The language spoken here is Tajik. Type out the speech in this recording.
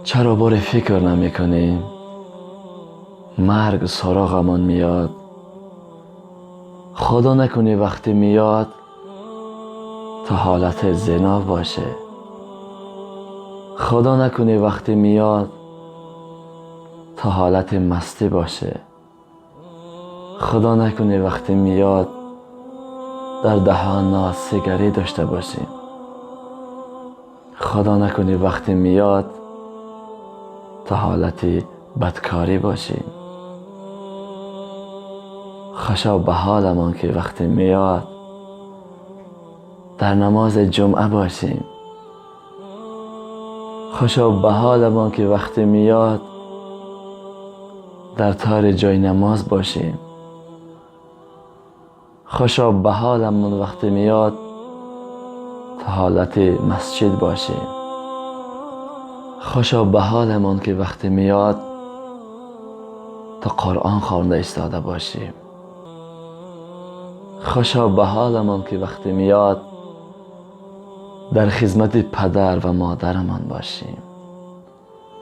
Чаро боре фикр намекунем, марг суроғамон меояд? Худо накунӣ, вақте меояд, то ҳолати зино боше. Худо накунӣ, вақте меояд, то ҳолати мастӣ боше. Худо накунӣ, вақте меояд, дар даҳон сигарет дошта бошем. Худо накунӣ, вақте меояд, то ҳолати бадкорӣ бошем. Хушо ба ҳоламон, ки вақте меояд, дар намози ҷумъа бошем. Хушо ба ҳоламон, ки вақте меояд, дар тори ҷои намоз бошем. Хушо ба ҳоламон, вақте меояд, то ҳолати масҷид бошем. Хушо ба ҳоламон, ки вақте меояд, то Қуръон хонда истода бошем. Хушо ба ҳоламон, ки вақте меояд, дар хизмати падар ва модарамон бошем.